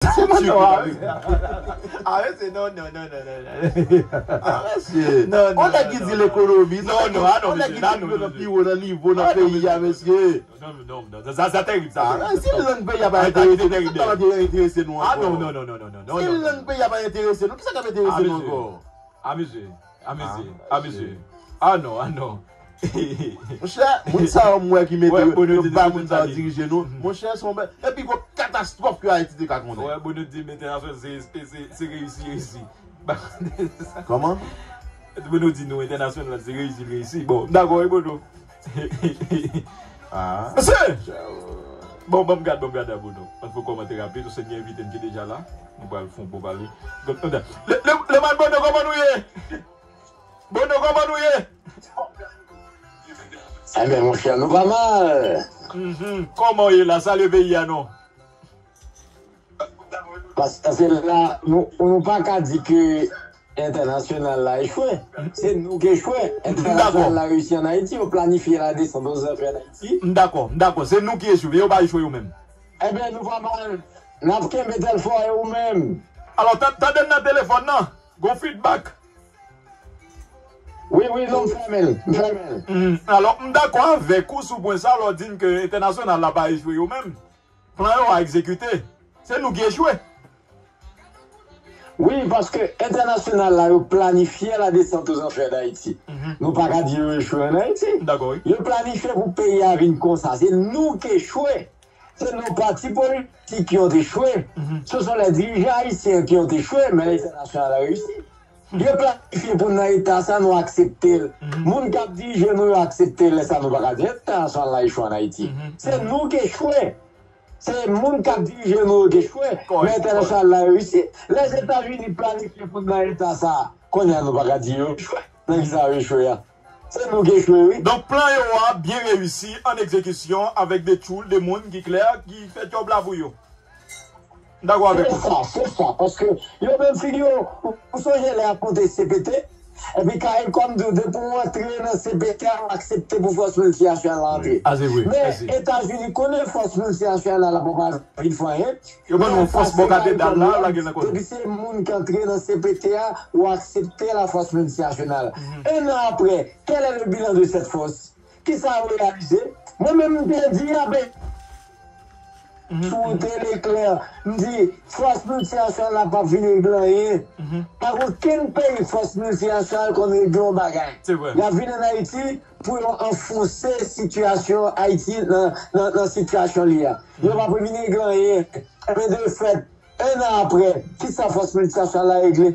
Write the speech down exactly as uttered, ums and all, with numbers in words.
Se mwen non, a mesye. A mesye, non, non, non, non, non, non. A mesye. Non, non, non, non. On nèg ki di lekonomi, non, non, a non, on nèg ki di nan pi wo nan nivo nan peyi a, mesye. Non, non, non, sa, sa terib, sa terib. Si lang peyi a pa enterese nou, kisa k ap enterese nou ankò? A non, non, non, non, non, non, non. Si lang peyi a pa enterese nou, kisa k ap enterese nou ankò? A mesye, a mesye, a mesye. A non, a non. Monchè, moun sa yo m wè ki mete yo, yo bay moun sa yo dirije nou. Monchè, se yon bèl, epi gwo katastwòf ke Ayiti te ka konnen. Wè, Bono di m entènasyonal se, se, se, se reyisi, reyisi. Kòman? Bono di nou entènasyonal se reyisi, reyisi. Bon, m dakò, wi, Bono. Ah. Mesye! Bon, ban m gad, ban m gad a Bono. Ann fè kòmantè rapid, ou se gen envite m ki deja la. Nou pral fè yon bon pale. Le, le, le man Bono, kòman nou ye? Bono, kòman nou ye? Ebyen, monchè, nou pa mal. Mhm. Kòman w ye la? Salye peyi a non. Paske se la, nou, nou pa ka di ke entènasyonal la echwe. Se nou ki echwe. Entènasyonal la reyisi ann Ayiti, yo planifye la descente aux enfers d'Haïti. M dakò, m dakò. Se nou ki echwe, yo pa echwe yo menm. Ebyen, nou pa mal. N ap kenbe tèl fò e ou menm. Alò, ta-, tande m nan telefòn nan. Gon feedback. Wi, wi, non, m fèmen l, m fèmen l. Mhm. Alò, m dakò avèk ou sou pwen sa, lè w di m ke entènasyonal la pa echwe yo menm. Plan yo a egzekite. Se nou ki echwe. Wi, paske entènasyonal la, yo planifye la descente aux enfers d'Haïti. Mhm. Nou pa ka di yo echwe ann Ayiti. M dakò, wi. Yo planifye pou peyi a vin konsa. Se nou ki echwe. Se nos partis politiques qui ont échoué. Mhm. Ce sont les dirigeants haïtiens qui ont échoué, mais l'Internationale a réussi. Yo planifye pou n nan eta sa, nou aksepte l. Mhm. Moun k ap dirije nou, yo aksepte l. Lè sa, nou pa ka di entènasyonal la echwe ann Ayiti. Mhm. Se nou ki echwe. Se moun k ap dirije nou yo ki echwe. Kòrèk, men entènasyonal la reyisi. Lèzetazini planifye pou n nan eta sa, kounye a nou pa ka di yo echwe. Nan ki sa yo echwe a? Se nou ki echwe, wi. Donk, plan yo a byen reyisi an egzekisyon avèk de tchoul, de moun ki klè, ki fè djòb la pou yo. M dakò avèk ou. Se sa, se sa. Paske yo menm figi yo, ou, ou sonje lè y ap monte C P T, epi Caricom di w depi w antre nan C P T a, w aksepte pou fòs miltinasyonal la antre. Wi, a, se vre, mèsi. Men Etazini konnen fòs miltinasyonal la poko vin fè anyen. Yo ban nou yon fòs bò katedral la, lage nan kò nou. Depi se moun ki antre nan C P T a, ou aksepte la force multinationale. Mhm. Un an apre, quel est le bilan de cette force? Kisa yo reyalize? Mwen menm, m te di, a, ben, mhm, sou Tele Klè, m di, fòs miltinasyonal la p ap vin regle anyen. Mhm. Pa gen okenn peyi fòs miltinasyonal konn regle yon bagay. Se vre. Y ap vin ann Ayiti, pou yo anfonse sitiyasyon Ayiti nan, nan, nan sitiyasyon li a. Yo pa pou vin regle anyen. Ebyen, de fèt, un an apre, kisa fòs miltinasyonal la regle?